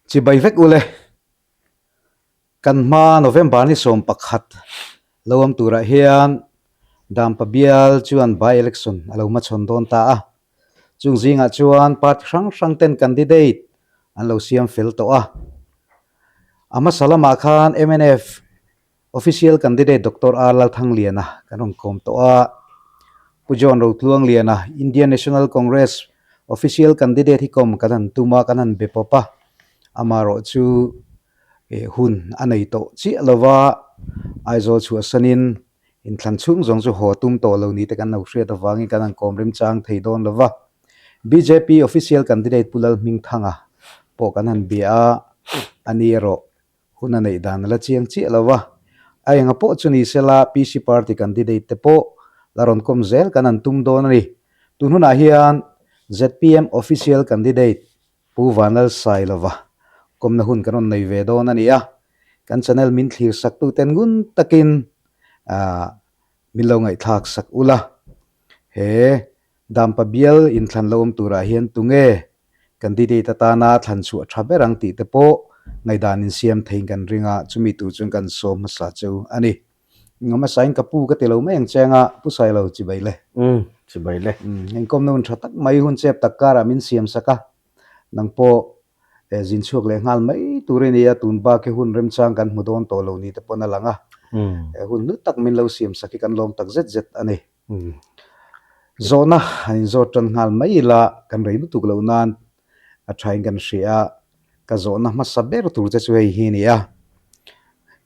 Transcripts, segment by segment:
Chibai vek ule. Kan hma November ni 11 lo awm turah hian Dampa bial chuan by-election a lo hmachhawn dawn ta a. Chung zingah chuan party hrang hrang ten candidate an lo siam fel tawh a. A hmasa lamah khan mnf Official candidate Doctor R Lalthangliana kan rawn kawm tawh a. Pu John Rotluangliana, Indian National Congress Official candidate hi kawm kan han tum a, kan han be pawp a. Amaherawh chu hun a nei tawh chiah lo va, Aizawl chhuahsanin inthlan chhung zawng chu haw tum tawh lo ni te kan lo hriat avangin kan han kawm remchang thei dawn lo va. Bjp Official candidate Pu Lalhmingthanga pawh kan han bia a, ani erawh Hun a neih dan a la chiang chiah lo va, a enga pawh chu ni sela PC party candidate te pawh la rawn kawm zel kan han tum dawn a ni. Tun hunah hian zpm official candidate Pu Vanlal Sailova kawmna hun kan rawn nei ve dawn a ni a, kan channel min thlir sak tuten ngun takin min lo ngaihthlak sak ula. He Dampa bial inthlan lo awm turah hian tunge candidate atana thlan chhuah tha ber ang tih te pawh ngaihdan insiam theiin kan ring a, chumi tur chuan kan sawm hmasa cheu a ni. Nga hmasain ka pu ka ti lo mai ang che anga Pu Sailo chibai le. Umm, chibai le. Umm, inkawmna hun tha tak mai hun chep tak karah min siam sak a, nang pawh zin chhuak leh nghal mai tur i ni a, tun bak hi hun remchang kan hmu dawn tawh lo ni te pawn a lang a, hun hlu tak min lo siam sak hi kan lawm tak zet zet a ni. Zawhna an inzawt tan nghal mai ila kan rei lutuk loh nan a thain kan hria a, ka zawhna hmasa ber tur che chu hei hi a ni a.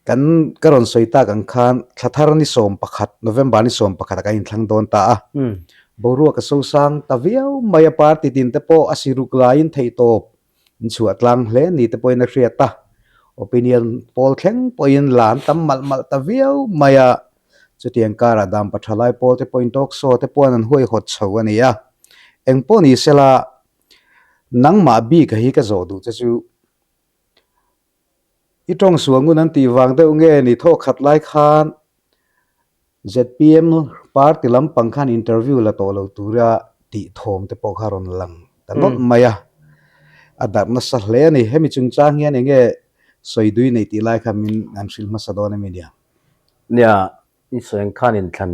Kan ka rawn sawi tak ang khan thla thar ni 11 November ni 11 ah kan inthlang dawn ta a, boruak a sosang ta viau mai a, party tin te pawh a siruk laiin theihtawp In chhuah tlang hle ni te pawhin a hriat a, opinion poll thleng pawhin la an tam malh malh ta viau mai a, chutiang karah Dampa thalai pawl te pawhin talk show te pawhin an huaihawt chho a ni a. Engpawh ni sela, nangmah bik a hi ka zawh duh che chu i tawng sual ngun an tih vang deuh nge ni thawk khat lai khan Zpm party lampang khan interview la tawh lo tura tih thawm te pawh kha rawn lang ta nawlh mai a, a darh nasa hle a ni. Hemi chungchang hian eng nge sawi dui nei tih lai kha min an hrilh hmasa dawn emi nia? Nia, i sawi ang khan inthlan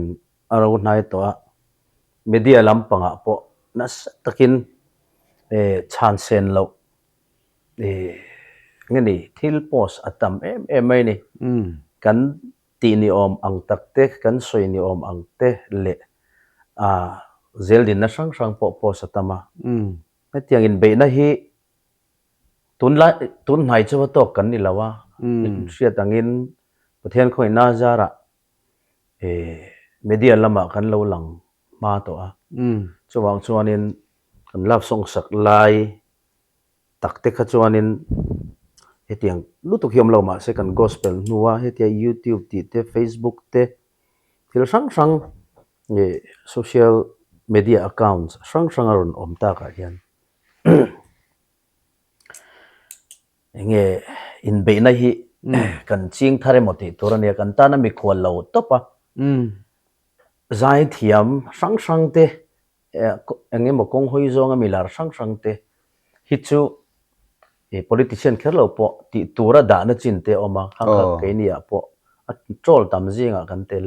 a ro hnai tawh a, media lampangah pawh nasa takin chhan sen loh nge ni thil post a tam em em mai a ni. Kan Tih ni awm ang tak te, kan sawi ni awm ang te leh a zeldinna hrang hrang pawh post a tam a. Hetiang inbeihna hi tunlai tun hnai chu va tawk kan ni lo a, hriat angin Pathian khawihna zarah media lamah kan lo lang hma tawh a. Chuvang chuanin kan love song sak lai Tak te kha chuanin hetiang lutuk hi awm lo mahse kan gospel hnua hetia youtube tih te facebook te thil hrang hrang ih social media accounts hrang hrang a rawn awm takah hian enge inbeihna hi kan ching thar emaw tih tur a nia kan tana mikhual lo tawp a zaithiam hrang hrang te Eng emaw kawng hawi zawnga mi lar hrang hrang te hi chu politician kher lo pawh tih tura dahna chin te a awm a, khang kha keiniah pawh a troll tam zingah kan tel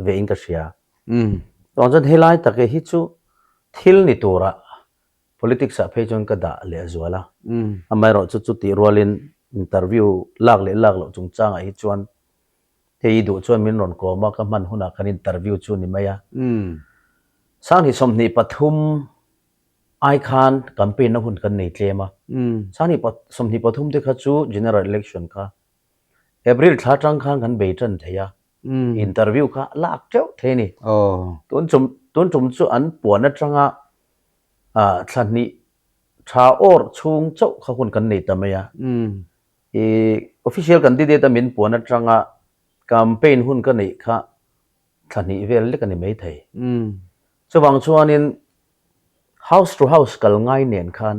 ve in ka hria. Chuan chuan helai tak hi chu thil ni tura politics ah phei chuan ka dah leh zual a, amaherawh chu chutih rualin interview lak leh lak loh chungchangah hi chuan Hei i duh chuan min rawn kawm a, ka hman hunah kan interview chu ni mai a. Sanghnih 23 ai khan campaign na hun kan nei tlem a. Sanghnih 23 te kha chu general election kha April thla atang khan kan bei tan thei a, interview kha lak teuh thei a ni. Tun tum tun tum chu an puan atanga thla hnih tha awr chhung chauh kha hun kan nei ta mai a. I official candidate a min puan atanga campaign hun ka neih kha thla hnih vel lek a ni mai thei. Chuvang chuanin house to house kal ngai nen khan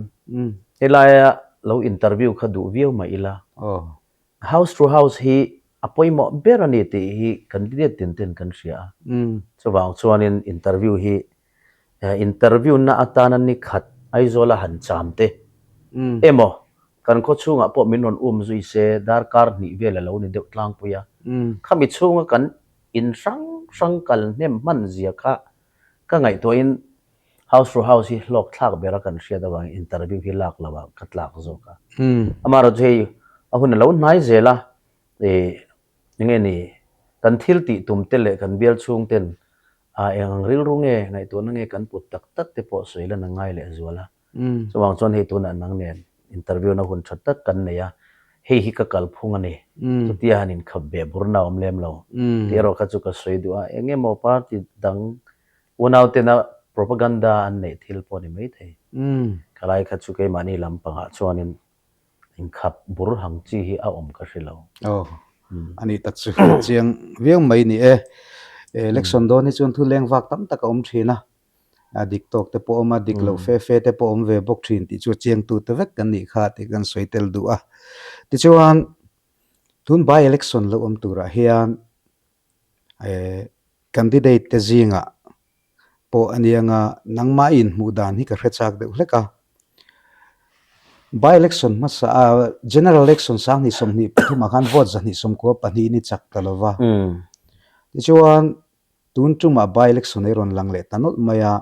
helaia lo interview kha duh viau mah ila house to house hi a pawimawh ber a ni tih hi candidate tin ten kan hria a. Chuvang chuanin interview hi Interview na atana ni khat Aizawla han cham te emaw Kan khaw chhungah pawh min rawn um zui se, darkar hnih vel a lo ni deuh tlangpui a. Khami chhunga kan in hrang hrang kal hnem hman zia kha ka ngaihtuahin house to house hi hlawk thlak bera kan hriat avangin interview hi lak loh ah ka tlak zawk a. Amaherawhchu hei a hun a lo hnai zel a, ih enge ni kan thil tih tum te leh kan bial chhung ten ah eng ang rilru nge ngaihtuahna nge kan put tak tak te pawh sawi lan a ngai leh zual a. Chuvang chuan hei tunah nang nen interview na hun tha tak kan nei a, hei hi ka kalphung a ni, chutia han inkhap ve burna a awm lem lo tih erawh kha chu ka sawi duh a, eng emaw party dang unau tena propaganda an neih thil pawh a ni maithei. Khalai kha chu keimahni lampangah chuanin inkhap bur hang chi hi a awm ka hre lo. Aw, a nih tak chu chiang viau mai ni e. Election dawn hi chuan thu leng vak tam tak a awm thin a, a dik tawk te pawh awm a, dik lo fe fe te pawh awm ve bawk thin tih chu a chiangtu te vek kan nih kha tih kan sawi tel duh a. Tichuan, tun by election lo awm turah hian eh candidate te zingah pawh a nia nga nangmah inhmuh dan hi ka hre chak deuh hlek a. By election hmasa a general election sanghnih 23 ah khan vote 124 in i chak ta lo va. Tichuan, Tun tumah by-election ei rawn lang leh ta nawlh mai a,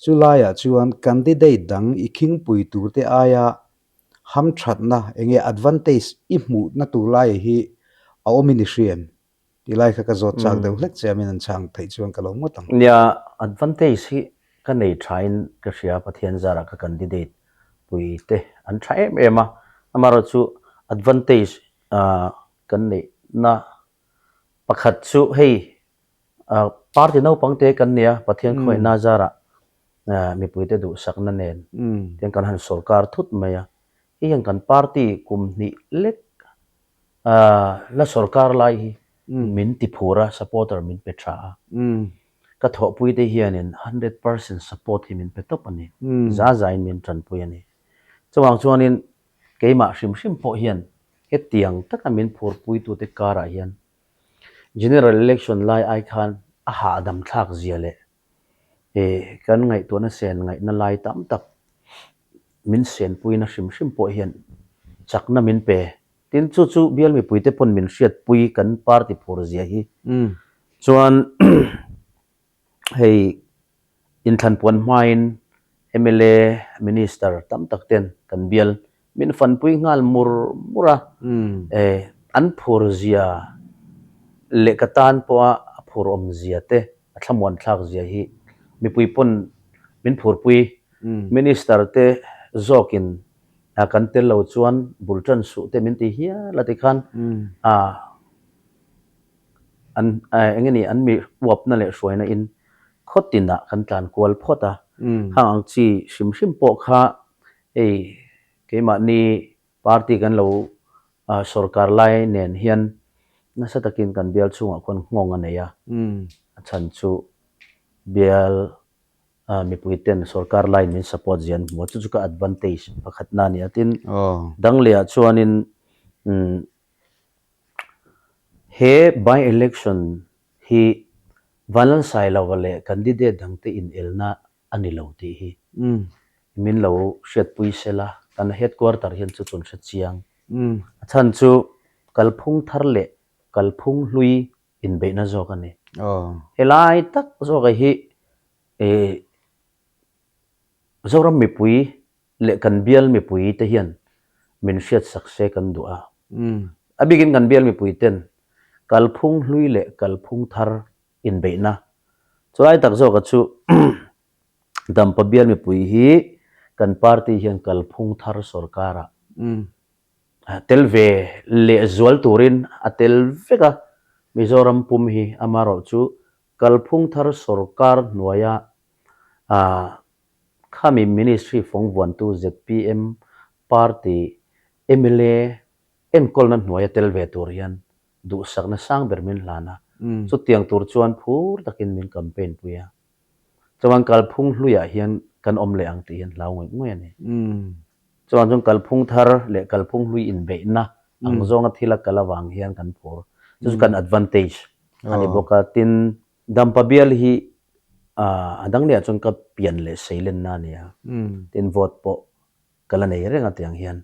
chu laiah chuan candidate dang i khingpui turte aia hamthatna enge advantage i hmuhna tur lai hi a awmin i hria em? Tih lai kha ka zawt chak deuh hlek che a, min an chhang theih chuan ka lo ngawt ang. Nia, advantage hi ka nei thain ka hria, Pathian zarah ka candidate pui te an tha em em a, amaherawhchu advantage kan neihna Pakhat chu hei party naupang te kan nia Pathian khawihna zarah mipuite duhsakna nen tiang kan han sawrkar thut mai a, hei hian kan party kum hnih lek la sawrkar lai hi min ti phur a, supporter min pe tha a, ka thawhpuite hianin 100% support hi min pe tawp a ni, za zain min tanpui a ni. Chuvang chuanin Keimah hrim hrim pawh hian hetiang taka min phurpuitute karah hian General Election lai ai khan a hahdam thlak zia leh kan ngaihtuahna sen ngaihna lai tam tak min senpuina hrim hrim pawh hian chakna min pe. Tin, chu chu bial mipuite pawn min hriatpui kan party phur zia hi chuan Hei inthlan puan hmain mla minister tam tak ten kan bial min fanpui nghal mur mur a, an phur zia leh ka tan pawha a phur awm zia te a thlamuan thlak zia hi mipui pawn min phurpui. Minister te zawkin kan tel lo chuan bul tan suh te min ti hial a tikhan An eng nge ni an mi uapna leh hruaina in khaw tinah kan tlan kual phawt a, khang ang chi hrim hrim pawh kha hei keimahni party kan lo sawrkar lai nen hian nasa takin kan bial chhungah khuan nghawng a nei a, a chhan chu bial mipui ten sawrkar laiin min support zia an hmu a, chu chu ka advantage pakhatna a ni a, tin dang lehah chuanin He by-election hi Vanlalsailova leh candidate dangte inelna a ni lo tih hi min lo hriatpui sela, kan headquarter hian chu chun hre chiang. A chhan chu kalphung thar leh kalphung hlui inbeihna zawk a ni. Helai tak zawka hi Zoram mipui leh kan bial mipui te hian min hriatsak se kan duh a. A bikin kan bial mipui ten kalphung hlui leh kalphung thar inbeihna chulai tak zawka chu Dampa bial mipui hi kan party hian kalphung thar sorkarah tel ve leh zual turin a tel vek a, Mizoram pum hi amaherawhchu kalphung thar sorkar hnuaia Khami Ministry fawngvuantu zpm Party mla enkawlna hnuaia tel ve tur hian duhsakna sang ber min hlan a, chutiang tur chuan phur takin min campaign pui a. Chuan kalphung hluiah hian kan awm leh ang tih hian hlau ngawih ngawih a ni. Chuan chuan kalphung thar leh kalphung hlui inbeihna ang zawnga thil a kal avang hian kan phur. Chu chu kan advantage a ni bawk a. Tin, Dampa bial hi a dang lehah chuan ka pian leh seilenna a ni a, tin vote pawh ka la nei reng a tiang hian.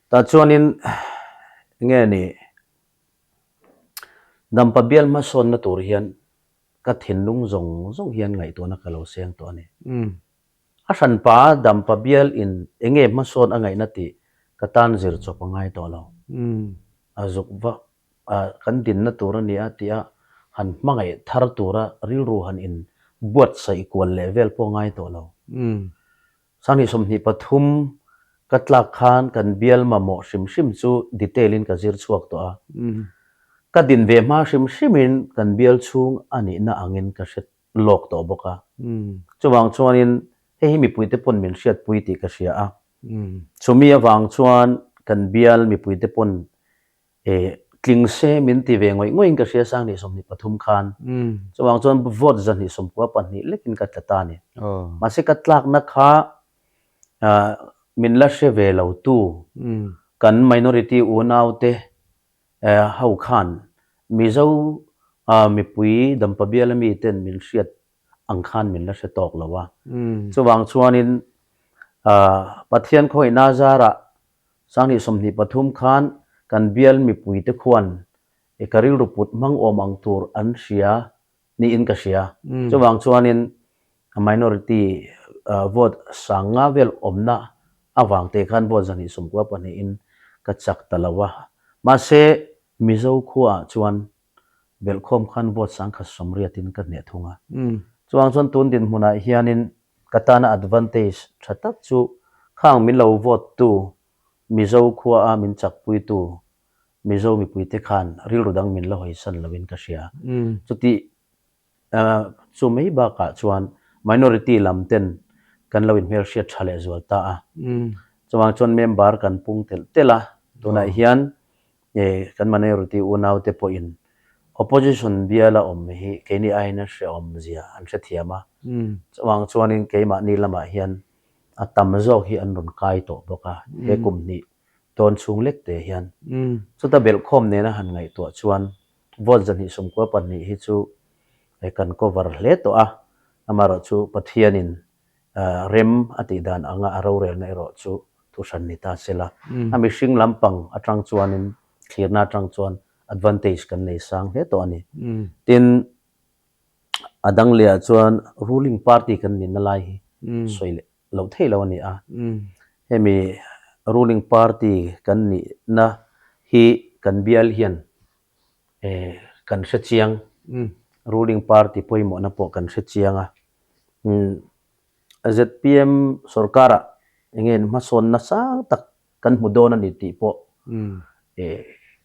Tah chuanin enge ni Dampa bial hmasawnna tur hian ka thinlung zawng zawng hian ngaihtuahna ka lo seng tawh a ni. A hranpa Dampa bial in enge hmasawn a ngaihna tih ka tan zir chawp a ngai tawh lo. A zuk va kan dinna tur a ni a tih a han hmangaih thar tura rilru han in buatsaih kual leh vel pawh a ngai tawh lo. Sanghnih 23 ka tlak khan kan bial mamawh hrim hrim chu detail in ka zir chhuak tawh a. Ka din ve hma hrim hrim in kan bial chhung a nihna angin ka hre lawk tawh bawk a. Chuvang chuanin hei hi mipuite pawn min hriatpui tih ka hria a. Chumi avang chuan kan bial mipuite pawn Tling se min ti ve ngawih ngawih in ka hria Sanghnih 23 khan. Chuvang chuan vote 292 lekin ka tla ta a ni. Mahse ka tlakna kha min la hre ve lo tu kan minority unaute ho khan Mizo mipui Dampa biala miten min hriat ang khan min la hre tawk lo a. Chuvang chuanin Pathian khawihna zarah Sanghnih 23 khan kan bial mipuite khuan i ka rilru put hmang awm ang tur an hria niin ka hria. Chuvang chuanin minority vote sang nga vel awmna avang te khan vote 292 in ka chak ta lo a. Mahse Mizo khuaah chuan belhkhawm khan vote 1080 in ka hneh thung a. Chuvang chuan tun dinhmunah hianin Ka tana advantage tha tak chu khang min lo vote tu Mizo khua a min chakpui tu Mizo mipuite khan rilru dang min la hawisan lo in ka hria. Chuti chu mai bakah chuan minority lam ten kan lo inhmelhriat tha leh zual ta a. Chuvang chuan member kan pung telh telh a, tunah hian Kan minority unaute pawhin opposition biala awm hi keini aiin an hrehawm zia an hrethiam a, chuvang chuanin keimahni lamah hian a tam zawk hi an rawn kai tawh bawk a, he kum hnih tawn chhung lek te hian. Chuta belhkhawm nena han ngaihtuah chuan vote 292 hi chu kan cover hle tawh a, amaherawhchu Pathianin rem a tih dan anga a rorelna erawh chu thu hran ni ta se la. A mihring lampang atang chuanin thlirna atang chuan advantage kan nei sang hle tawh a ni. Tin, a dang lehah chuan ruling party kan nihna lai hi sawi leh loh theih lo a ni a. Hemi ruling party kan nihna hi kan bial hian kan hre chiang, ruling party pawimawhna pawh kan hre chiang a. ZPM sorkarah eng nge hmasawn nasa tak kan hmu dawn a ni tih pawh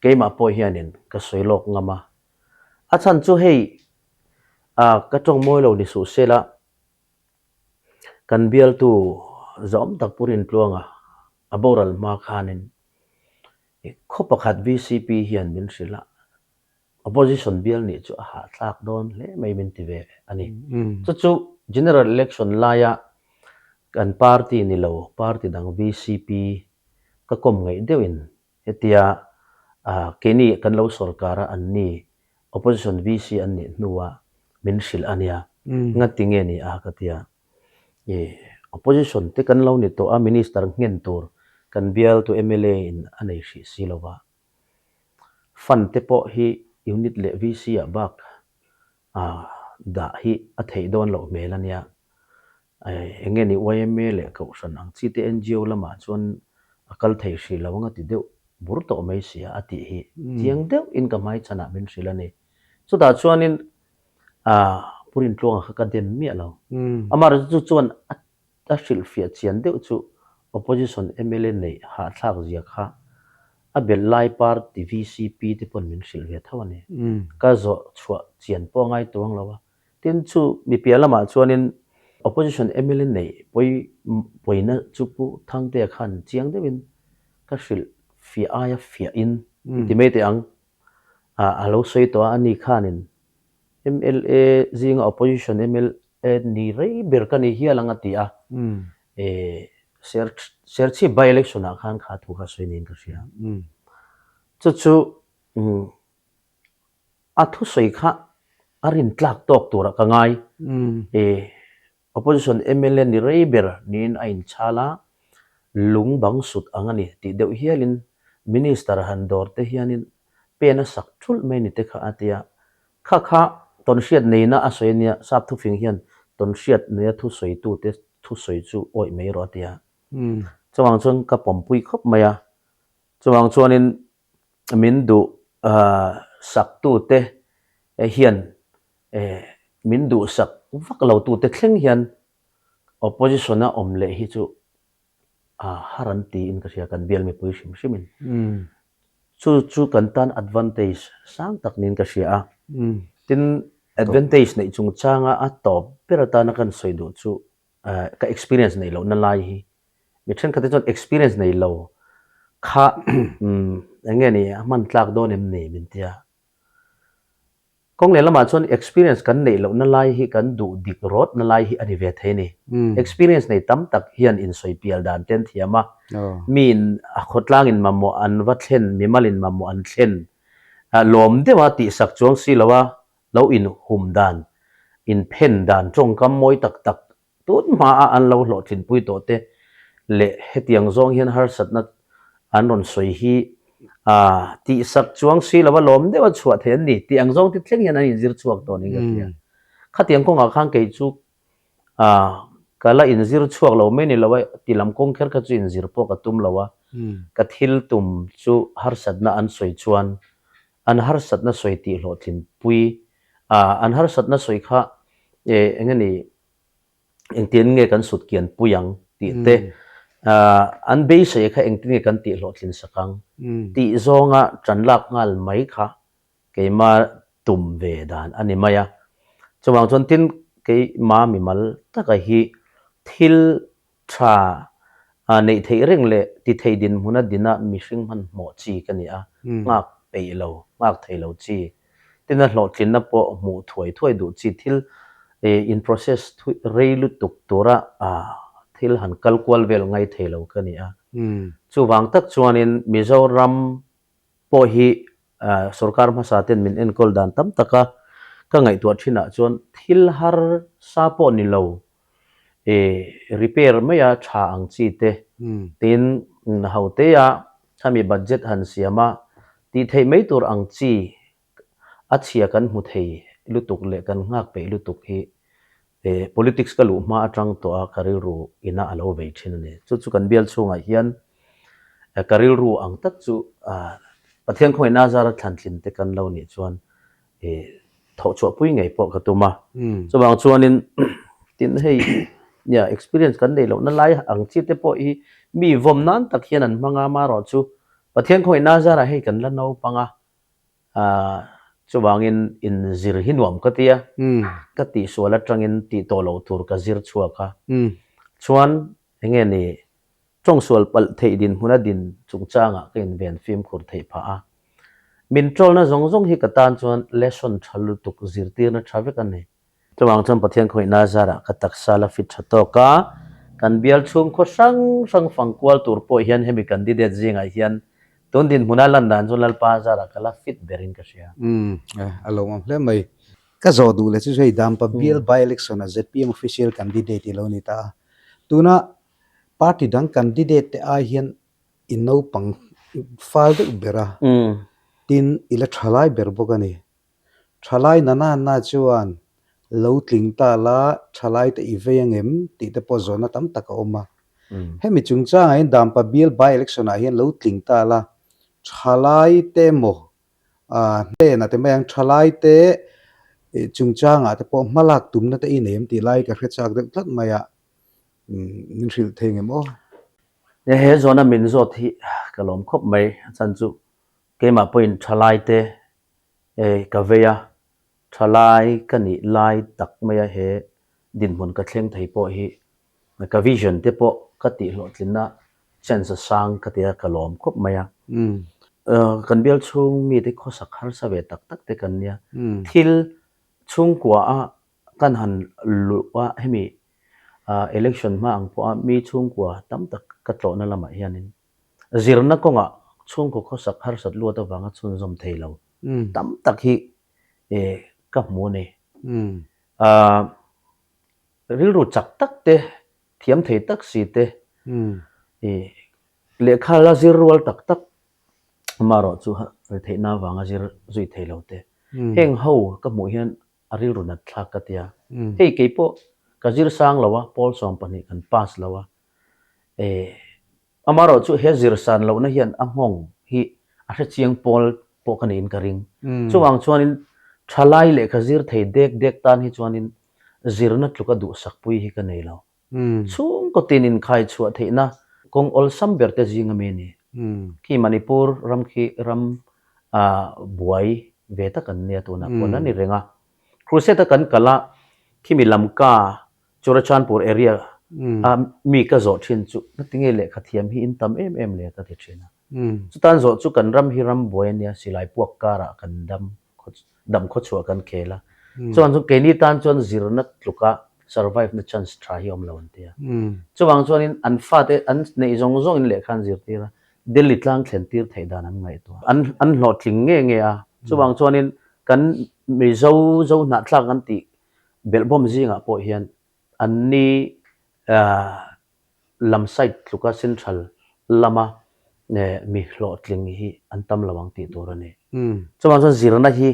keimah pawh hianin ka sawi lawk ngam a. A chhan chu hei ka tawng mawi lo ni suh sela kan bialtu zawm tak Pu Rintluanga a boral hma khanin khaw pakhat VCP hian min hrilh a. Opposition bial nih chu a hahthlak dawn hle mai min ti ve a ni. Chu chu General Election laia kan party ni lo party dang VCP ka kawm ngaih deuhin hetia keini kan lo sorkar a an ni Opposition VC an nih hnua min hrilh a nia. Ngati nge ni a ka ti a. Opposition te kan lo ni tawh a Minister nghen tur kan bialtu mla in a nei hrih si lo va. Fund te pawh hi unit leh VC ah bak dah hi a theih dawn loh hmel a nia. Eng nge ni yma leh Kohhran ang chi te NGO lamah chuan a kal thei hrih lo anga ti deuh bur tawh mai sia a tih hi chiang deuh in ka hmaichhanah min hrilh a ni. Chutah chuanin Pu Rintluanga kha ka dem miah lo. Amaherawhchu chu chuan a A hrilhfiah chian deuh chu Opposition mla neih hahthlak zia kha a belh lai party VCP te pawn min hrilh ve tho a ni. Ka zawh chhuah chian pawh a ngai tuang lo a. Tin chu mipiah lamah chuanin Opposition mla neih pawi pawina chu Pu Thangtea khan chiang deuhin ka hrilh fiah aia fiahin i ti mai teh ang a lo sawi tawh a, ani khanin mla zinga Opposition mla Ni rei ber ka ni hial ang a ti a, Serchhip by election ah khan kha thu kha sawi niin ka hria. Chu chu a thusawi kha a rintlak tawk turah ka ngai. Opposition mla ni rei ber niin a inchhal a. lung bang sut ang a ni tih deuh hialin Minister han dawr te hianin pen a sak thulh mai ni te kha a ti a. Kha kha tawnhriat neina a sawi a nia, sap thufing hian tawnhriat neia thusawitute thusawi chu awih mai rawh a ti a. Chuvang chuan ka pawmpui khawp mai a. Chuvang chuanin min duh saktute hian min duhsak vak lotute thleng hian opposition-a awm leh hi chu har an tiin ka hria kan bial mipui hrim hrimin. Chu chu kan tan advantage sang tak niin ka hria a. Tin, advantage neih chungchanga a tawp ber atana kan sawi duh chu ka experience neih lohna lai hi mi thenkhat te chuan experience nei lo kha eng nge ni a hman tlak dawn em ni min tia. Kawng leh lamah chuan experience kan neih lohna lai hi kan duh dik rawtna lai hi a ni ve thei a ni. Experience nei tam tak hian insawi pial dan te an thiam a, miin a khawtlangin mamawh an va thlen, mimalin mamawh an thlen lawm deuha tihsak chuang si lo a, lo inhum dan, inphen dan tawngkam mawi tak tak Tun hmaa an lo hlawhtlinpui tawh te leh hetiang zawng hian harsatna an rawn sawi hi tihsak chuang si lova lawm deuha chhuah theih an ni tih ang zawng te thleng hian an inzir chhuak tawh niin ka hria. Khatiang kawngah khan kei chu ka la inzir chhuak lo mai ni lo a, ti lam kawng kher kha chu inzir pawh ka tum lo a, ka thil tum chu harsatna an sawi chuan an harsatna sawi tih hlawhtlinpui an harsatna sawi kha eng nge ni engtin nge kan sut kian pui ang tih te, an beisei kha engtin nge kan tih hlawhtlin sak ang tih zawnga tan lak nghal mai kha keima tum ve dan a ni mai a. Chuvang chuan tin keima mimal taka hi thil Tha neih theih reng leh ti thei dinhmuna dina mihring hmanhmawh chi ka ni a, nghak peih lo, nghak thei lo chi. Tina hlawhtlinna pawh hmuh thuai thuai duh chi thil in process rei lutuk tura thil han kal kual vel ngai thei lo ka ni a. Chuvang tak chuanin Mizoram pawh hi sorkar hmasa ten min enkawl dan tam taka ka ngaihtuah thinah chuan thil harsa pawh ni lo repair maia tha ang chi te tin hotea khami budget han siam a tih theih mai tur ang chi a chhia kan hmu thei lutuk leh kan nghak peih lutuk hi politics ka luh hma atang tawh a ka rilru ina a lo vei thin a ni. Chu chu kan bial chhungah hian ka rilru ang tak chu Pathian khawngaihna azara thlantlin te kan lo nih chuan thawh chhuahpui ngei pawh ka tum a. Chuvang chuanin tin hei nia experience kan neih lohna lai ang chi te pawh hi mi vawm nan tak hian an hmang a, amaherawhchu Pathian khawngaihna azarah hei kan la naupang a, chuvangin inzir hi nuam ka ti a, ka tihsual atangin tih tawh loh tur ka zir chhuak a. Chuan enge ni Tawngsual palh theih dinhmun a din chungchangah ka inven fimkhur theih phah a. Min tawlna zawng zawng hi ka tan chuan lesson tha lutuk zirtirna tha vek a ni. Chuvang chuan Pathian khawihna zarah ka taksa la fit tha tawk a, kan bial chhungkhaw hrang hrang fang kual tur pawh hian hemi candidate zingah hian tun dinhmuna lan dan chu Lalpa zarah ka la fit berin ka hria. Umm, a lawmawm hle mai. Ka zawh duh leh chu hei Dampa bial by-election a zpm official candidate i lo ni ta a. Tuna Party dang candidate te ai hian i naupang fal deuh ber a, tin i la thalai ber bawk a ni. Thalai na na na chuan lo tling ta la thalai te i vei angem tih te pawh zawhna tam tak a awm a. Hemi chungchangah hian Dampa bial by election ah hian lo tling ta la thalai te emaw hnenah te mai ang thalai te chungchangah te pawh hmalak tumna te i nei em tih lai ka hre chak deuh tlat mai a. Min hrilh thei ngem aw? He zawhna min zawt hi ka lawm khawp mai. A chhan chu keimah pawhin thalai te ka vei a, thalai ka nih lai tak maia he dinhmun ka thleng thei pawh hi ka vision te pawh ka tih hlawhtlinna chance a sang ka ti a, ka lawm khawp mai a. Kan bial chhung mite khawsak harsa ve tak tak te kan nia. Thil chhungkua a Kan han luh a, hemi election hma ang pawha mi chhungkua tam tak ka tlawhna lamah hianin zirna kawngah chhungkaw khawsak harsat luat avanga chhunzawm thei lo tam tak hi ka hmu a ni. Rilru chak tak te, thiam thei tak si te. Lehkha la zir rual tak tak amaherawh chu retheihna avanga zir zui thei lo te. Heng ho ka hmuh hian a rilru nat thlak ka tia. Hei kei pawh ka zir sang lo a, pawl 12 kan pass lo a. Amaherawh chu he zir san lohna hian a nghawng hi a hrechiang pawl pawh ka niin ka ring. Chuvang chuanin thalai lehkha zir thei dek dek tan hi chuanin zirna tluka duhsakpui hi ka nei lo. Chhungkaw tin inkhai chhuah theihna kawng awlsam ber te zing ami a ni. Khi Manipur ram khi ram buai ve tak an nia tunah pawh la ni reng a. Crusade a kan kal a, khimi Lamka, Churachandpur area a mi ka zawh thin chu ngatinge lehkha thiam hi in tam em em le ka ti thin a. Chutan zawh chu kan ram hi ram buai a nia, silai puak karah kan dam dam khawchhuah kan khel a. Chuan chu keini tan chuan zirna tluka survive na chance tha hi awm lo an ti a. Chuvang chuanin an fate an neih zawng zawngin lehkha an zirtir a, Delhi tlang thlen tir theih dan an ngaihtuah. An an hlawhtling nge nge a. Chuvang chuanin kan Mizo zo hnahthlak an tih belhbawm zingah pawh hian anni lam side tluka central lama mi hlawhtling hi an tam lo ang tih tur a ni. Chuvang chuan zirna hi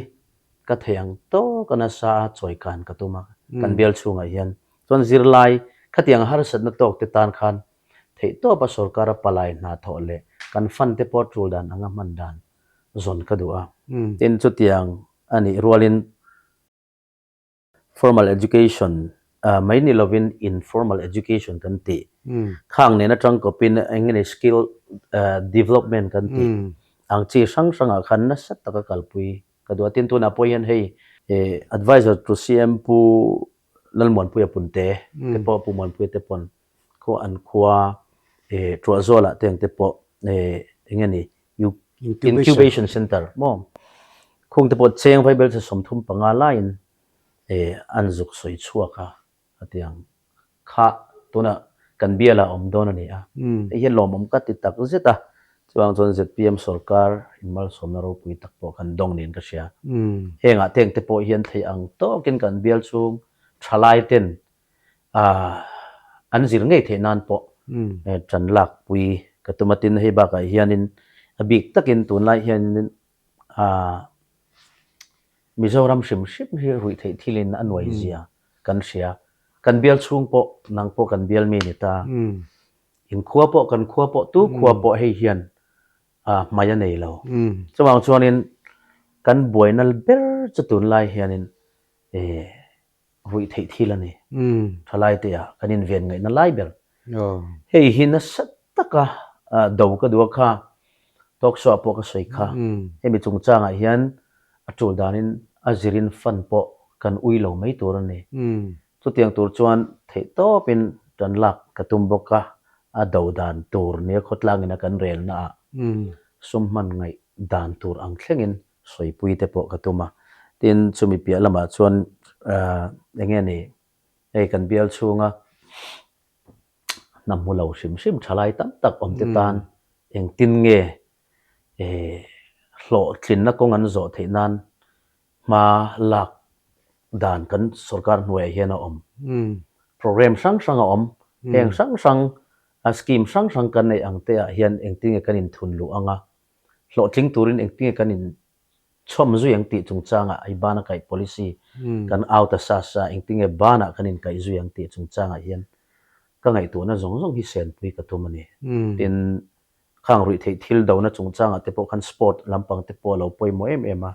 ka thei ang tawk a nasa a chawikan ka tum a kan bial chhungah hian. Chuan zirlai khatiang harsatna tawk te tan khan theihtawpa sorkara palai hna thawh leh kan fund te pawh tul dan anga hman dan zawn ka duh a. Tin chutiang a nih rualin Formal education mai ni lovin informal education kan tih khang nen atang kawpin eng nge ni skill development kan tih ang chi hrang hrangah khan nasa taka kalpui ka duh a. Tin tunah pawh hian hei advisor to CM Pu Lalmuanpuia Punte te pawh Pu Muanpuia te pawn khaw an khua Tuahzualah te ang te pawh eng nge ni Incubation Center maw khung te pawh cheng vaibel chu 35 laiin an zuk sawi chhuak a a ti ang kha tunah kan bialah a awm dawn a ni a hei hian lawmawm ka ti tak zet a chuvang chuan zpm sorkar inmalsawmna ropui tak pawh kan dawng niin ka hria hengah teng te pawh hian theih ang tawkin kan bial chhung thalai ten an zir ngei theih nan pawh tan lak pui ka tum a tin hei bakah hianin a bik takin tunlai hianin Mizoram hrim hrim hi ruih theih thilin a nuai zia kan hria. Kan bial chhung pawh nang pawh kan bial mi ni ta. In khua pawh kan khua pawh tu khua pawh hei hian hmai a nei lo. Chuvang chuanin kan buaina ber chu tunlai hianin ruih theih thil a ni. Thalai te ah kan inven ngaihna lai ber. Hei hi nasa taka do ka duh a kha, talk show ah pawh ka sawi kha. Hemi chungchangah hian a tul danin a zirin fund pawh kan ui lo mai tur a ni. Chutiang tur chuan theihtawpin tan lak ka tum bawk a, a do dan tur nia khawtlangin a kan relna ah sum hman ngaih dan tur ang thlengin sawipui te pawh ka tum a. Tin, chumi piah lamah chuan eng nge ni, hei kan bial chhunga hna hmu lo hrim hrim thalai tam tak awm te tan engtin nge hlawhtlinna kawng an zawh theih nan hma lak dan kan sorkar hnuaiah hian a awm. Program hrang hrang a awm. Heng hrang hrang scheme hrang hrang kan neih ang te ah hian engtin nge kan inthun luh ang a, Hlawhtling turin engtinge kan in chhawm zui ang tih chungchangah i bana kaih policy kan out a sa sa engtinge banah kan in kaih zui ang tih chungchangah hian ka ngaihtuahna zawng zawng hi senpui ka tum a ni. Tin, khang ruih theih thil dona chungchangah te pawh khan sport lampang te pawh a lo pawimawh em em a,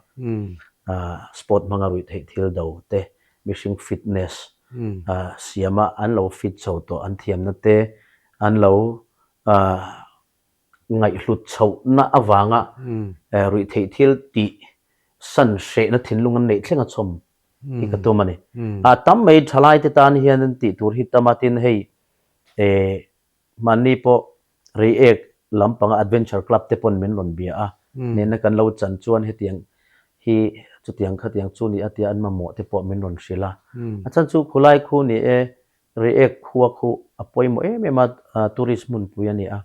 sport hmanga ruih theih thil do te, mihring fitness siama an lo fit chho tawh an thiamna te an lo ngaihhlut chhohna avanga ruih theih thil tih san hrehna thinlung an neih thleng a chhawm hi ka tum a ni. A tam mai thalai te tan hian an tih tur hi tam a, tin hei mahni pawh Reiek lampanga Adventure Club te pawn min rawn bia a, nena kan lo chan chuan hetiang hi chutiang khatiang chu ni a tia an mamawh te pawh min rawn hrilh a. A chhan chu khulai khu ni e Reiek khua khu a pawimawh em em a, tourist hmunpui a ni a.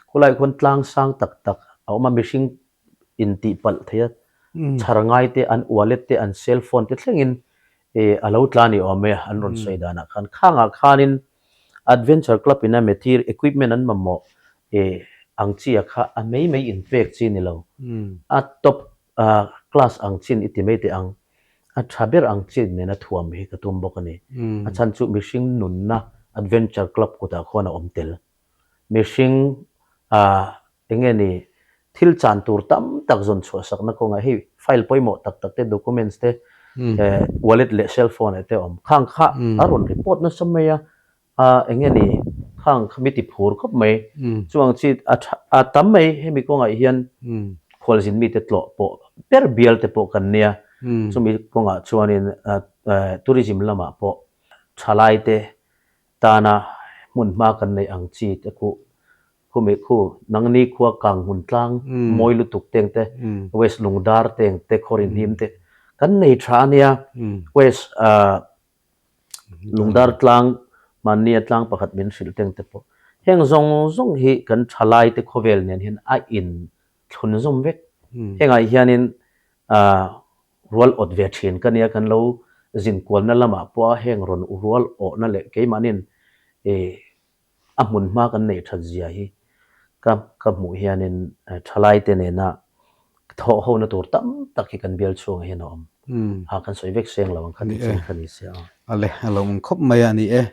Khulaiah khuan tlang sang tak tak a awm a, mihring intih palh thei a, chhar ngai te, an wallet te, an cell phone te thlengin a lo tla ni awm e, an rawn sawi danah khan. Khangah khanin Adventure Club in a material equipment an mamawh. I ang chi a kha a mei mei in pek chi ni lo. A top class ang chin i ti mai teh ang. A tha ber ang chin nena thuam hi ka tum bawk a ni. A chhan chu mihring nunna adventure club kutah khuan a awm tel. Mihring eng nge ni thil chan tur tam tak zawn chhuah sakna kawngah hei file pawimawh tak tak te documents te wallet leh cell phone ah te a awm. Khang kha a rawn report nasa mai a. A eng nge ni khang kha mi ti phur khawp mai. Chuang chi a tha a tam mai hemi kawngah hian khualzin mite tlawh pawh ber bial te pawh kan nia. Chumi kawngah chuanin tourism lamah pawh thalai te tana hmun hma kan neih ang chi te khu khumi khu nangni khua kang hmun tlang mawi lutuk teng te West Lungdar teng te Khawrin hnim te kan nei tha a nia. West Lungdar tlang, mahnia tlang pakhat min hrilh teng te pawh. Heng zawng zawng hi kan thalai te khawvel nen hian a in thlun zawm vek. Hengah hianin rual awt ve thin ka nia, kan lo zin kualna lamah pawh a heng rawn rual awhna leh keimahnin A hmun hma kan neih that zia hi ka ka hmuh hianin thalaite nena thawh hona tur tam tak hi kan bial chhungah hian a awm. A kan sawi vek seng lo ang kha tih chin kha ni sia. Ale, a lo awm khawp mai a ni e.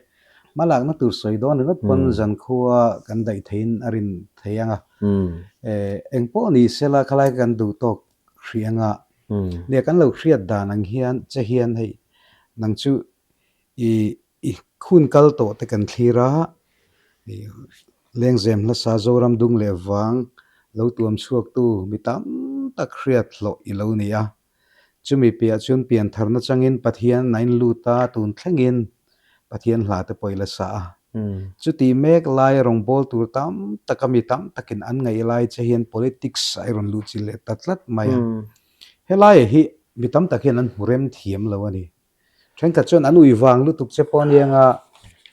Hmalakna tur sawi dawn ringawt pawn zankhua kan daih theiin a rin thei ang a. Eng pawh ni sela khalai kan duh tawk hrih anga. Nia kan lo hriat dan ang hian che hian hei nang chu i I hun kal tawh te kan thlir a, Lengzem hlasa Zoram dung leh vang lo tuam chhuaktu mi tam tak hriat hlawh i lo ni a. Chumi piah chuan piantharna changin Pathian a inlut a, tun thlengin Pathian hla te pawh i la sa a. Chutih mek laia rawngbâwl tur tam taka mi tam takin an ngaih lai che hian politics a i rawn luhchilh leh ta tlat mai a. Helaiah hi mi tam tak hian an hmu rem thiam lo a ni. Thenkhat chuan an ui vang lutuk che pawh aniang a,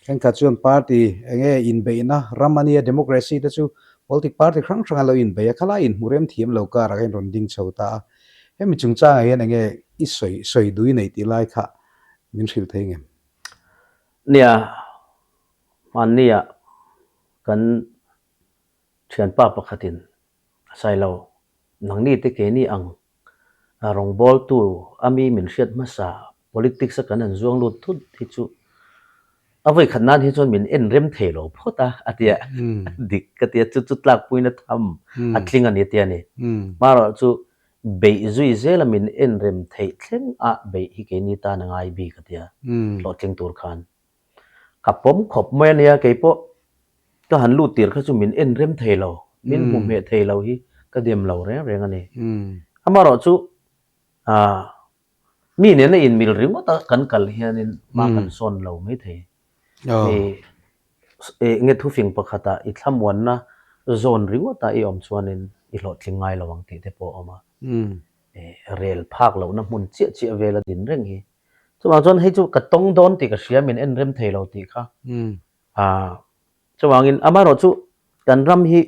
thenkhat chuan party eng nge inbeihna ram a nia democracy te chu politic party hrang hrang a lo inbei a, khalai inhmu rem thiam lo karah khan rawn ding chho ta a. Hemi chungchangah hian eng nge i sawi sawi dui nei tih lai kha min hrilh thei ngem? Nia, hmannia kan thianpa pakhatin a sawi lo, nangni te keini ang Rawngbawltu a mi min hriat hmasa politics a kan han zuang lut thut hi chu a vawi khat nan hi chuan min en rem thei lo phawt a, a ti a, dik ka ti a, chu chu tlakpuina tham a tling a ni tia ni. Hmarawh chu beih zui zela min en rem theih thleng a beih hi keini tan a ngai bik a ti a, hlawhtling tur khan. Ka pawm khawp mai a nia, kei pawh ka han lut tir kha chu min en rem thei lo, min hmu hmeh thei lo hi ka dem lo reng reng a ni. Amaherawh chu aah mi nena inmil ringawt a kan kal hianin hma kan sawn lo mai thei. Ih nge thufing pakhatah i thlamuanna zawn ringawta i awm chuanin i hlawhtling ngai lo ang tih te pawh a awm a. Rel phak lohna hmun chiah chiah vela din reng hi Chuvang chuan hei chu ka tawng dawn tih ka hria min en rem thei lo tih kha. Ah chuvangin amaherawh chu kan ram hi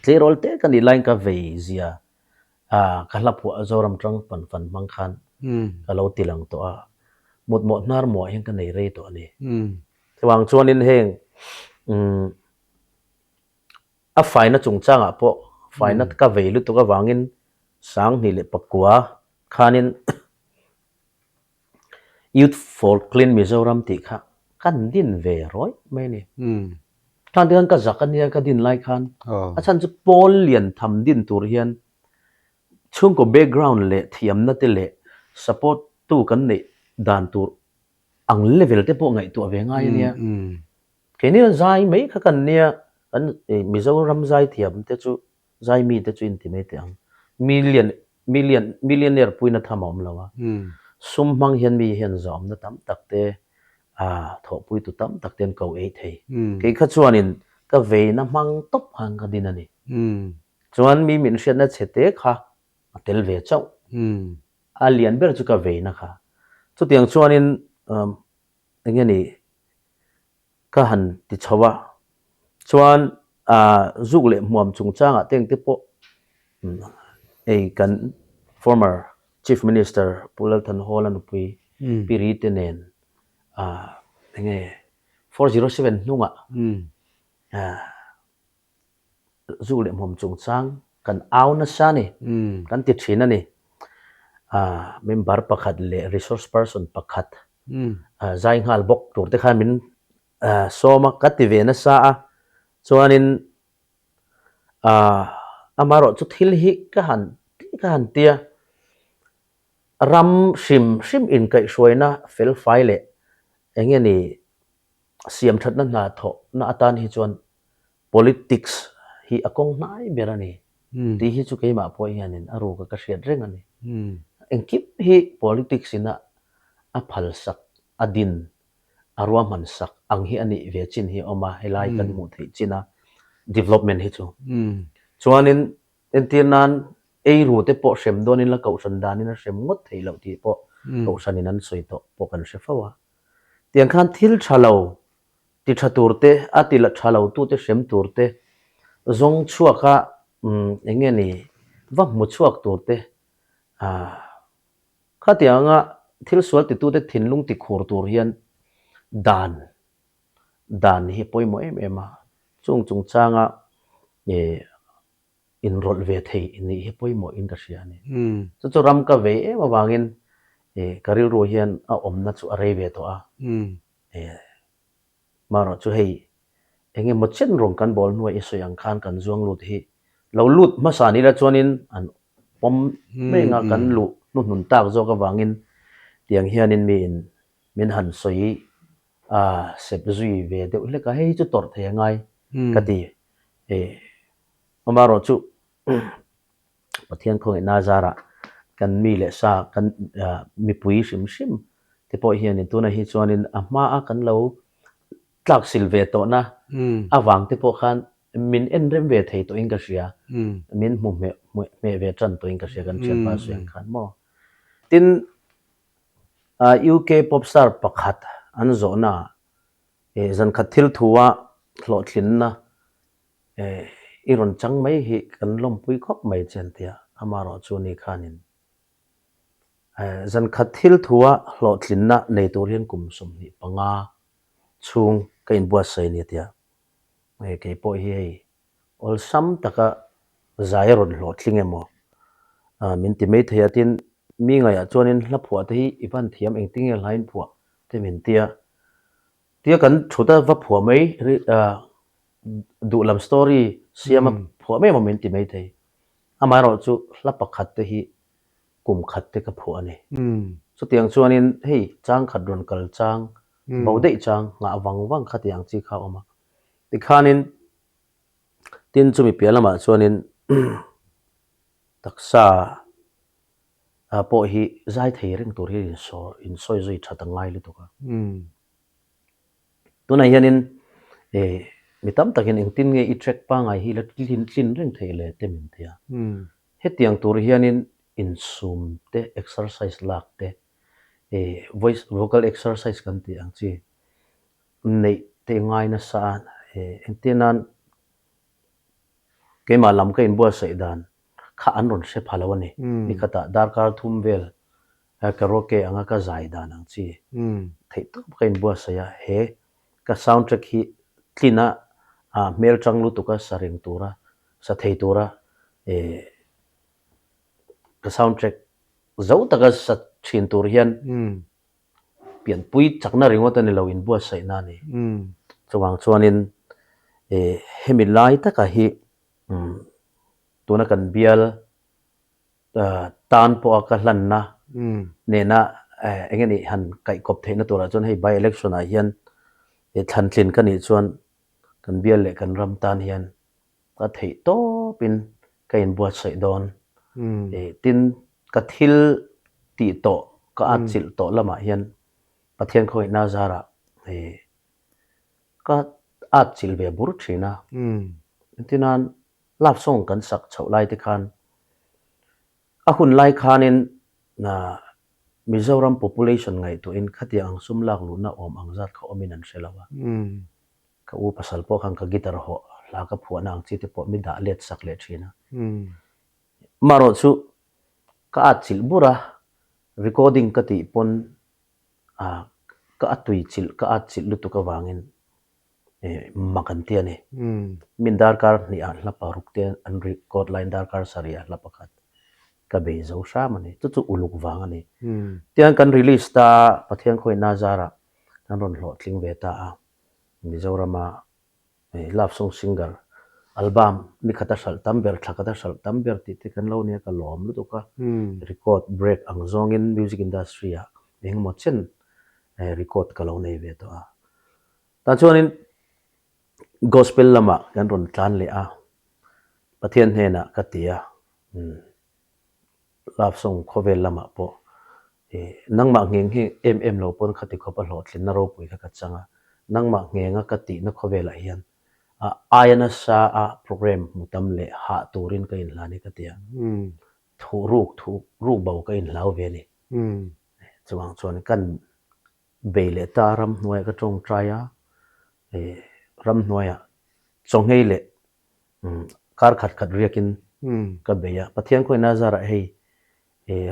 tleirawl te ka nih laiin ka vei zia ah ka hla phuah Zoram tang fan fan hmang khan ka lo ti lang tawh a, mutmawh hnar muah hian ka nei rei tawh a ni. Chuvang chuanin heng umm A faina chungchangah pawh faina ka vei lutuk avangin 2009 khanin Youth for Clean Mizoram tih kha kan din ve rawih mai a ni. Khang te khan ka zak a nia ka din lai khan a chhan chu pawl lian tham din tur hian chhungkaw background leh thiamna te leh support tu kan neih dan tur ang level te pawh ngaihtuah ve ngai a nia. Keini hian zai mai kha kan nia, kan Mizoram zai thiam te chu, zai mi te chu inti mai teh ang. Million, million, millionaire puina tham a awm lo a. Sum hmang hian mi hian zawmna tam tak te, thawhpuitu tam tak te an ko ei thei. Kei kha chuanin ka veina hmang tawp khan ka din a ni. Chuan mi min hriatna chhe te kha a tel ve chauh. A lian ber chu ka veina kha. Chutiang chuanin eng nge ni ka han ti chho a, chuan zuk leh hmuam chungchangah te engte pawh ei kan former Chief Minister Pu Lalthanhawla nupui Pi Ri te nen eng nge 407 hnungah. Zu leh hmawm chungchang kan au nasa a ni, kan ti thin a ni. Member pakhat leh resource person pakhat zai nghal bawk tur te khan min sawm a, ka ti ve nasa a. Chuanin amaherawh chu thil hi ka han ka han tia ram hrim hrim inkaihhruaina felfai leh eng nge ni siamthatna hna thawhna atan hi chuan Politics hi a kawng hnai ber a ni tih hi chu keimah pawh hianin a ruka ka hriat reng a ni. Engkim hi politics ina a phalsak, a din, a ruahmansak ang hi a nih ve chin hi a awm a, helai kan hmuh theih china development hi chu. Chuanin entir nan eiru te pawh hrem dawnin la kohhran danin a hrem ngawt theih loh tih pawh kohhranin an sawi tawh pawh kan hre fo a. Tiang khan thil tha lo Ti tha tur te, a ti la tha lo tu te hrem tur te, zawng chhuak a eng nge ni va hmu chhuak tur te, khatianga thil sual ti tu te thinlung ti khur tur hian dan dan hi a pawimawh em em a, chung chungchanga inrawlh ve thei nih hi pawimawh in ka hria a ni. Chu chu ram ka vei em avangin ka rilru hian a awmna chu a rei ve tawh a. Marawh chu hei eng emaw chen rawng kan bawl hnuai i sawi ang khan kan zuang lut hi lo lut hmasa ni la chuanin an pawm mai anga kan luh hnuhnun tak zawk avangin tiang hianin miin min han sawi a sep zui ve deuh hlek a, hei hi chu tawrh thei a ngai ka ti. Amaherawh chu Pathian khawngaihna zarah kan mi leh sa kan mipui hrim hrim te pawh hianin tunah hi chuanin a hmaa kan lo tlaksil ve tawhna avang te pawh khan min en rem ve thei tawhin ka hria, min hmu hmeh ve tan tawhin ka hria kan thianpa sawi ang khan maw. Tin, UK pop star pakhat an zawhnaah zankhat thil thua hlawhtlinna I rawn chang mai hi kan lawmpui khawp mai che an ti a, amaherawh chu ni khanin zankhat thil thua hlawhtlinna nei tur hian kum 25 chhung ka inbuatsaih a ni a ti a, kei pawh hi hei awlsam taka zai a rawn hlawhtling emaw min ti mai thei a, tin mi ngaihah chuanin hla phuah te hi i van thiam engtinge hla in phuah te min ti a, Tia kan thut a va phuah mai duh lam story siam a phuah mai emaw min ti mai thei. Amaherawh chu hla pakhat te hi kum khat te ka phuah a ni. Chutiang chuanin hei chang khat rawn kal chang, bo daih chang, nghah vang vang kha tih ang chi kha a awm a. Tikhanin tin chumi piah lamah chuanin taksa pawh hi zai thei reng tur hi insawi zui that a ngai lutuk a. Tunah hianin mi tam takin engtin nge i track pangai hi la tlin reng theih le te min ti a. Hetiang tur hianin insum te, exercise lak te, voice vocal exercise kan tih ang chi neih te ngai nasa a. Engtin nan keimah lam ka inbuatsaih dan kha an rawn hre pha lo a ni. Nikhatah darkar thum vel karaoke anga ka zai dan ang chi theih tawp ka inbuatsaih a, he ka sound track hi tlina hmel chang lutuka sa reng tura, sa thei tura ka sound track zo taka sa thin tur hian pianpui chakna ringawt a ni lo inbuatsaihna a ni. Chuvang chuanin hemi lai taka hi Tuna kan bial tan pawha ka hlanna nena eng nge nih han kaihkawp theihna turah chuan hei by election ah hian thlantlin ka nih chuan kan bial leh kan ram tan hian ka theih tawpin ka inbuatsaih dawn. Tin, ka thil tih tawh, ka atchilh tawh lamah hian Pathian khawngaihna zarah Ka atchilh ve bur thin a, engtinan love song kan sak chhoh lai te khan a hun lai khanin Mizoram population ngaihtuahin khatiang ang sum lak luhna awm ang zat kha awmin an hre lo a. Ka u pasal pawh khan ka guitar hawh hla ka phuahna ang chi te pawh mi dah let sak leh thin a. Amaherawh chu ka atchilh bur a, recording ka tih pawn A, ka a tui chilh, ka at chilh lutuk avangin Mak an ti a ni. Min darkar hnihah hla paruk te an record laiin darkar sarihah hla pakhat ka bei zo hram a ni. Chu chu uluk vang a ni. Tiang kan release ta a, Pathian khawihna zarah kan rawn hlawhtling ve ta a. Mizorama love song singer album ni khata hralh tam ber, thla khata hralh tam ber tih te kan lo nia ka lawm lutuk a. Record break ang zawngin music industry ah engemaw chen record ka lo nei ve tawh a. Tah chuanin Gospel lamah kan rawn tlan leh a, Pathian hnenah ka ti a, love song khawvel lamah pawh nangmah ngheng hi em em lo pawn khati khawp a hlawhtlinna ropui kha ka chang a, nangmah nghenga ka tihna khawvelah hian a aia nasa a program hmu tam leh hah turin ka inhlan hi ka ti a, thuh ruk thuh ruk bo ka inhlau ve a ni. Chuvang chuan kan Bei leh ta ramhnuaiah ka tawngtai a, ramhnuaiah chawnghei leh kar khat khat riakin ka bei a. Pathian khawihnaa zarah hei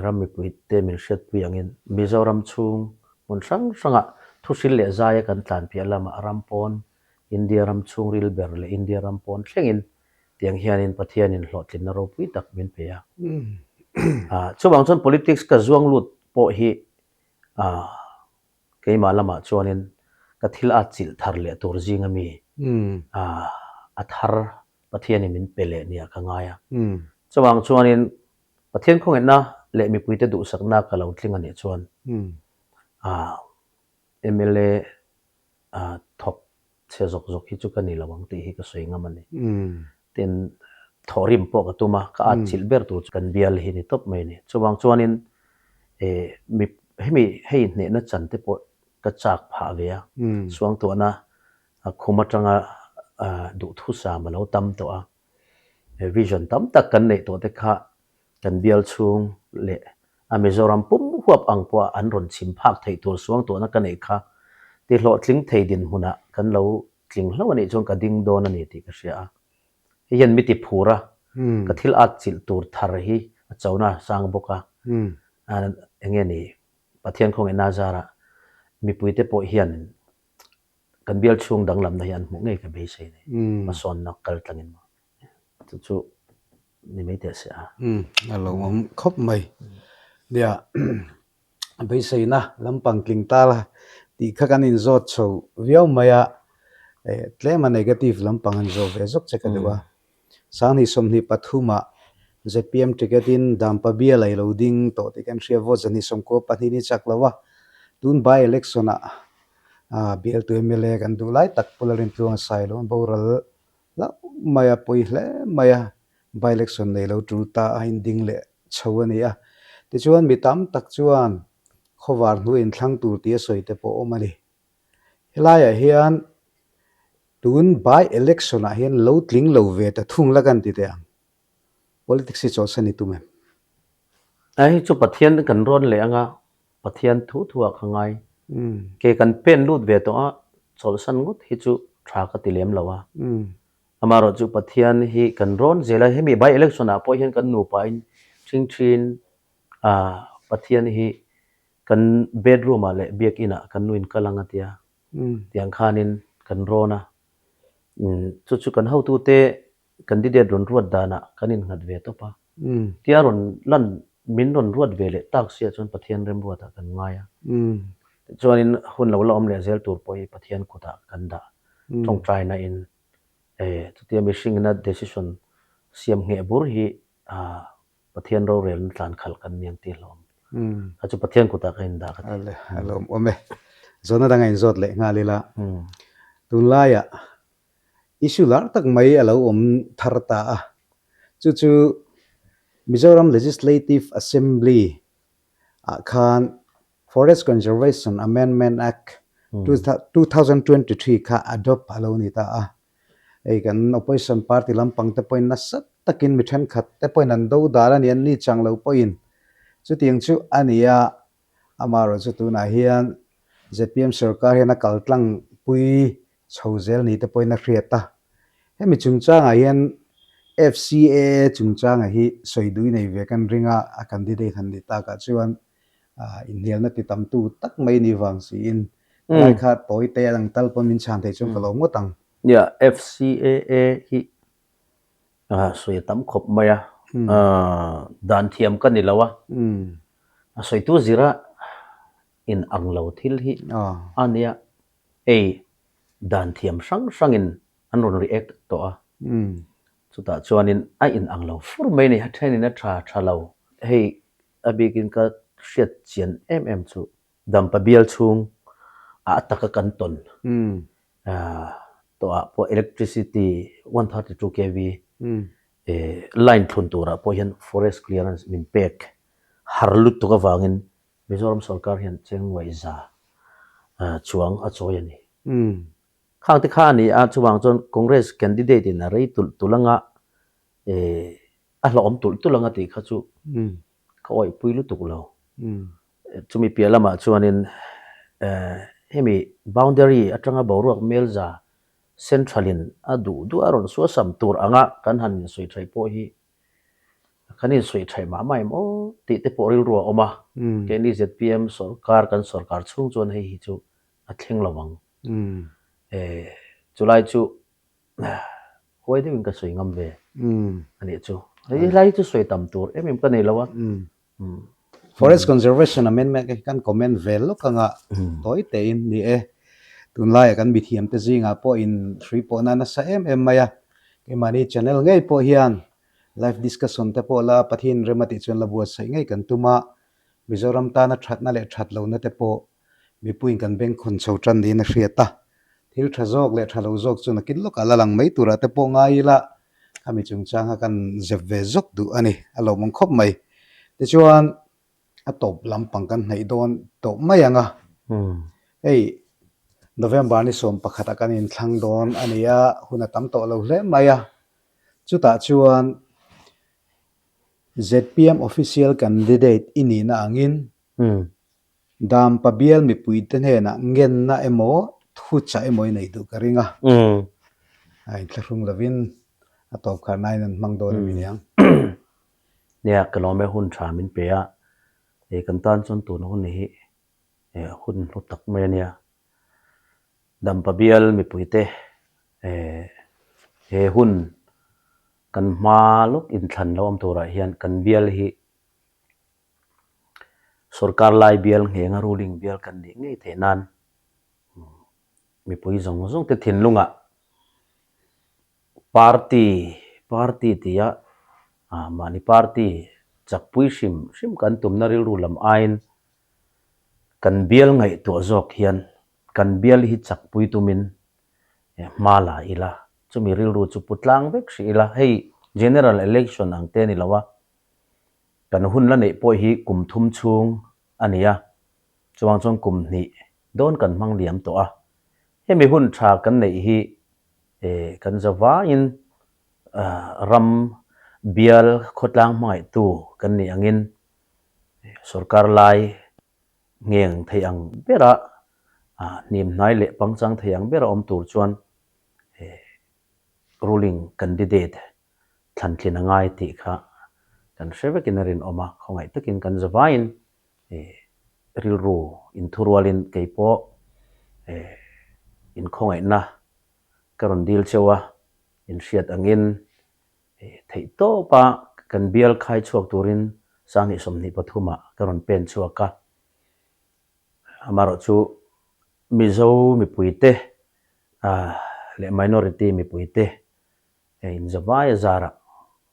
ram mipuite min hriatpui angin Mizoram chhung hmun hrang hrangah thuhril leh zaia kan tlan piah lamah ram pawn, India ram chhungril ber leh India ram pawn thlengin tiang hianin Pathianin hlawhtlinna ropui tak min pe a. Chuvang chuan politics ka zuang lut pawh hi Keimah lamah chuanin ka thil a chilh thar leh tur zinga mi a thar Pathianin min pe leh nia ka ngai a. Chuvang chuanin Pathian khawngaihna leh mipuite duhsakna ka lo tling a nih chuan mla thawk chhe zawk zawk hi chu ka ni lo ang tih hi ka sawi ngam a ni. Tin, thawhrim pawh ka tum a, ka at chilh ber tur chu kan bial hi ni tawp mai a ni. Chuvang chuanin mi hemi hei hnehna chan te pawh ka chak phah ve a, suangtuahna khum atanga duhthusam a lo tam tawh a, vision tam tak kan neih tawh te kha Kan bial chhung leh a Mizoram pum huap ang pawha an rawn chim phak theih tur suangtuahna ka neih kha ti hlawhtling thei dinhmunah kan lo tling hlauh a nih chuan ka ding dawn a ni tih ka hria a. Hei hian mi ti phur a, ka thil at chilh tur thar hi a chona sang bawk a, eng nge ni Pathian khawngaihna zarah mipuite pawh hian kan bial chhung danglamna hi an hmuh ngei ka beisei a ni, hmasawnna kal tlangin maw. Chu chu ni mai teh se a. Umm a lo awm khawp mai. Nia beiseina lampang tling ta la tih kha kan inzawt chho viau mai a, tlema negative lampang an zawh ve zawk che ka duh a. Sanghnih 23 ah zpm ticket in Dampa bial a i lo ding tawh tih kan hria, vote 112 ni chak lo a, tun by election ah bialtu mla kan duh lai tak Pu Lalrintluanga Sailo an boral Hlauh mai a, pawi hle mai a, by-election nei lo tul ta a inding leh chho a ni a. Tichuan mi tam tak chuan khawvar hnu inthlang tur tih a sawi te pawh awm a ni. Helaiah hian tun by-election ah hian lo tling lo ve ta thung la kan ti teh ang. Politics hi chawlhsan i tum em? A hei chu Pathian kan rawn leh anga Pathian thu thu ah ka ngai. Ke kan pen lut ve tawh a, chawlhsan ngawt hi chu tha ka ti lem lo a. Amaherawh chu Pathian hi kan rawn zel a, hemi by election ah pawh hian kan nupa in ṭhing ṭhin a, Pathian hi kan bedroom ah leh biakinn ah kan nuin kal ang a tia, tiang khanin kan rawn a. Chu chu kan hotute candidate rawn ruat danah kan innghat ve tawp a. Tia rawn lan min rawn ruat ve leh tak sia chuan Pathian remruatah kan ngai a. Tichuanin hun lo la awm leh zel tur pawh hi Pathian kutah kan dah tawngtaina in chutia mihringina decision siam ngheh bur hi Pathian rorelna tlan khalh kan ni ang tih hlawm. Kha chu Pathian kutah ka indah ka ti. Ale, a lawm awm e. Zawhna danga inzawt leh nghal ila. Tunlaiah Issue lar tak mai a lo awm thar ta a, chu chu Mizoram Legislative Assembly ah khan Forest Conservation Amendment Act 2023 kha adopt a lo ni ta a. Hei kan opposition party lampang te pawhin nasa takin mi thenkhat te pawhin an do dal a ni, an ni chang lo pawhin chutiang chu a ni a, amaherawhchu tunah hian zpm sorkar hian a kaltlang pui chho zel ni te pawhin a hriat a. Hemi chungchangah hian FCAA chungchanga hi sawi dui nei ve kan ring a, a candidate han nih takah chuan inhnialna ti tamtu tak mai ni vang siin helai kha tawi te a dang tal pawn min chhan thei chuan ka lawm ngawt ang. Nia, FCAA hi sawi a tam khawp mai a, dan thiam ka ni lo a, a sawitu zira in ang lo thil hi a nia, hei dan thiam hrang hrangin an rawn react tawh a, chutah chuanin a in ang lo fur mai a ni, a thenin a tha tha lo. Hei a bikin ka hriat chian em em chu Dampa bial chhung ah a taka kan tawn tawh ah pawh electricity 132 kv line thlun turah pawh hian forest clearance min pek har lutuk avangin Mizoram sorkar hian cheng nuaih za chuang a chawi a ni. Khang te kha a ni a, chuvang chuan Congress candidate in a rei tulh tulh anga a hlawhawm tulh tulh anga tih kha chu ka awihpui lutuk lo. Chumi piah lamah chuanin hemi boundary atanga boruak melza central in a duh duh a rawn suasam tur anga kan han insawi thaih pawh hi kan insawi thaih mah mah em aw tih te pawh rilru a awm a. Keini zpm sorkar kan sorkar chhung chuan hei hi chu a thleng lo ang. Chulai chu Huai deuhin ka sawi ngam ve a nih chu. Hei lai hi chu sawi tam tur em em ka nei lo a. Forest Conservation Amendment hi kan comment ve lawk anga tawi tein ni e. Tunlaiah kan mithiamte zingah pawhin hrui pawhna nasa em em mai a. Keimahni channel ngei pawh hian live discussion te pawh la Pathian rem a tih chuan la buatsaih ngei kan tum a. Mizoram tana thatna leh that lohna te pawh Mipuiin kan bengkhawn chho tan niin a hriat a, thil tha zawk leh tha lo zawk chu nakin lawkah la lang mai turah te pawh ngai ila, khami chungchanga kan zep ve zawk duh a ni, a lawmawm khawp mai. Tichuan, a tawp lampang kan hnaih dawn tawh mai ang a, hei November ni 11 ah kan inthlang dawn a ni a, hun a tam tawh lo hle mai a, chutah chuan zpm official candidate i nihna angin Dampa bial mipuite hnenah ngenna emaw thuchah emaw i neih duh ka ring a. A inthlahrung lovin a tawp kharh nain an hmang dawn a mi niang. Nia, ka lawm e hun tha min pe a, kan tan chuan tun hun hi hun hlu tak mai a nia. Dampa bial mipuite he hun kan hma lawk inthlan lo awm turah hian kan bial hi Sorkar lai bial nghenga ruling bial kan nih ngei theih nan mipui zawng zawng te thinlungah party party tia mahni party chakpui hrim hrim kan tumna rilru lam aiin kan bial ngaihtuah zawk hian kan bial hi chakpui tumin hma la ila chumi rilru chu pu tlang vek hrih ila hei general election ang te a ni lo a. Kan hun la neih pawh hi kum thum chhung a ni a, chuvang chuan kum hnih dawn kan hmang liam tawh a. Hemi hun tha kan neih hi kan zavaiin ram bial khawtlang hmangaihtu kan nih angin sorkar lai ngheng thei ang bera hnimhnai leh pangchang thei ang bera awm tur chuan ruling candidate thlantlin a ngai tih kha kan hre vekin a rinawm a, khawngaih takin kan zavaiin rilru inthurualin kei pawh inkhawngaihna ka rawn dil cheu a, inhriat angin theihtawpa kan bial khai chhuak turin 2023 ah ka rawn pen chhuak a, amaherawhchu Mizo mipuite leh minority mipuite Hei inzavai a zarah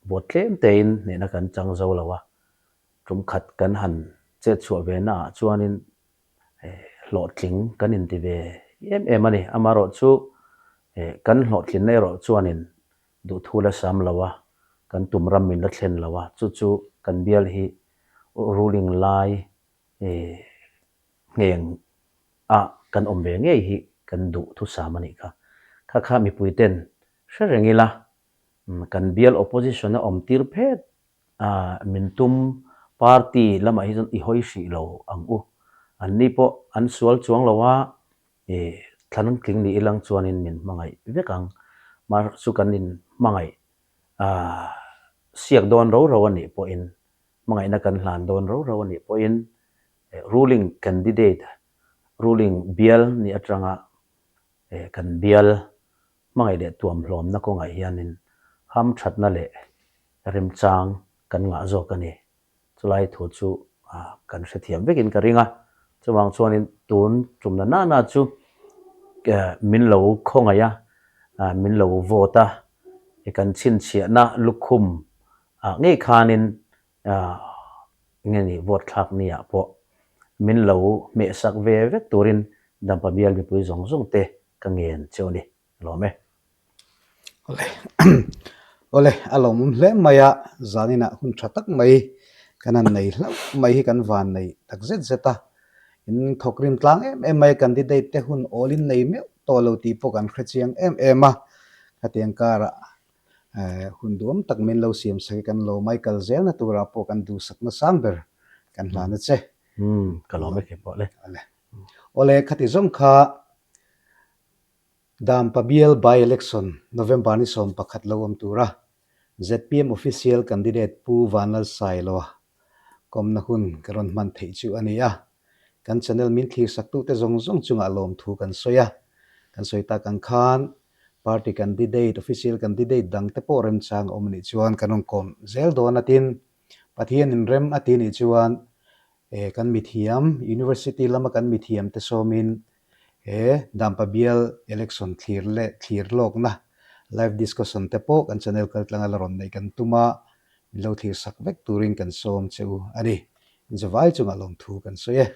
vote tlem tein hnehna kan chang zo lo a, tum khat kan han chet chhuah ve naah chuanin hlawhtling kan inti ve em em a ni. Amaherawh chu kan hlawhtlinna erawh chuanin duhthu la sam lo a, kan tum ram min la thlen lo a, chu chu kan bial hi ruling lai ngheng a kan awm ve ngei hi kan duh thusam a nih kha. Kha kha mipui ten hre reng ila, kan bial opposition a awm tir phet a, min tum party lamah hi chuan i hawi hrih lo ang u. An ni pawh an sual chuang lo a, thlan tling ni ilang chuanin min hmangaih vek ang. Mahse chu kan in hmangaih siak dawn ro ro a nih pawhin, hmangaihna kan hlan dawn ro ro a nih pawhin ruling candidate, ruling bial nih atanga kan bial. Hmangaih leh tuamhlawmna kawngah hianin hamthatna leh remchang kan ngah zawk a ni. Chulai thu chu kan hrethiam vekin ka ring a, chuvang chuanin tun tumna nana chu min lo khawngaih a, min lo vote a, kan chhinchhiahna lukhum ah ngei khanin nge ni vote thlak ni ah pawh min lo hmehsak ve vek turin Dampa bial mipui zawng zawng te ka ngen cheu a ni. Lawm e. Awle awle a lawmawm hle mai a, zaninah hun tha tak mai kan han nei hlauh mai hi kan van nei tak zet zet a, in thawk rim tlang em em mai a, candidate te hun awl in nei meuh tawh lo tih pawh kan hre chiang em em a, khatiang karah hun duam tak min lo siam sak hi kan lo mai kal zelna turah pawh kan duhsakna sang ber kan hlan a che. Umm ka lawm e kei pawh le. Awle awle khati zawng kha Dampa bial by-election November ni 11 lo awm tura zpm official candidate Pu Vanlalsailoa kawmna hun ka rawn hman theih chu a ni a. Kan channel min thlirsaktu te zawng zawng chungah lawmthu kan sawi a. Kan sawi tak ang khan party candidate, official candidate dang te pawh remchang a awm anih chuan kan rawn kawm zel dawn a tin Pathian inrem a ti anih chuan kan mithiam, University lama kan mithiam te sawmin he Dampa bial election thlir leh thlir lawkna live discussion te pawh kan channel kaltlanga la rawn neih kan tum a, min lo thlir sak vek turin kan sawm che u a ni. Inzavai chungah lawmthu kan sawi e.